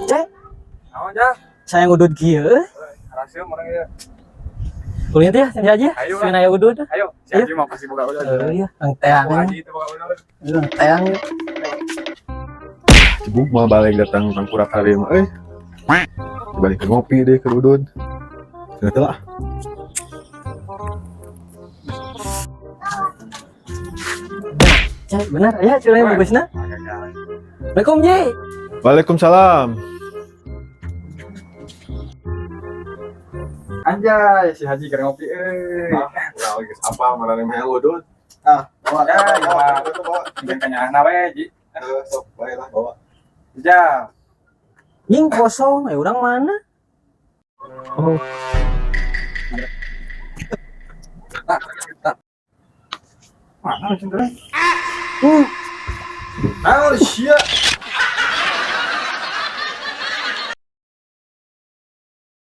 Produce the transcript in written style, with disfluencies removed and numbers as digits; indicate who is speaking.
Speaker 1: Cek,
Speaker 2: Naon ja?
Speaker 1: Saya ngudud kieu.
Speaker 2: Rahasia orang ya.
Speaker 1: Kuliah teh ya, aja.
Speaker 2: Ayo,
Speaker 1: Sieun aya udud.
Speaker 2: Ayo, si
Speaker 1: Ayo.
Speaker 2: Haji mah pasti boga udud.
Speaker 1: Eh, iya, ang teang.
Speaker 2: Oh, Haji itu boga udud.
Speaker 1: Ang teang.
Speaker 3: Cibuk mau balik datang tangkurak hari mah euy. Dibalik ke ngopi deh ke udud. Cenah lah.
Speaker 1: Cek, benar ya cenah bagusna. Assalamualaikum, Ji.
Speaker 3: Waalaikumsalam.
Speaker 2: Anjay, si Haji keur ngopi euy.
Speaker 3: Lah geus apa marane mah udud.
Speaker 4: Ah, bawa,
Speaker 2: Ya,
Speaker 4: bawa,
Speaker 2: iya.
Speaker 4: bawa, bawa.
Speaker 2: Mungkin kanyaahna we, Ji.
Speaker 3: Eh, sok bae lah bawa.
Speaker 2: Ja.
Speaker 1: Ying kosong, eh urang mana? Oh,
Speaker 2: Mana mesin teh?
Speaker 3: Naon sia?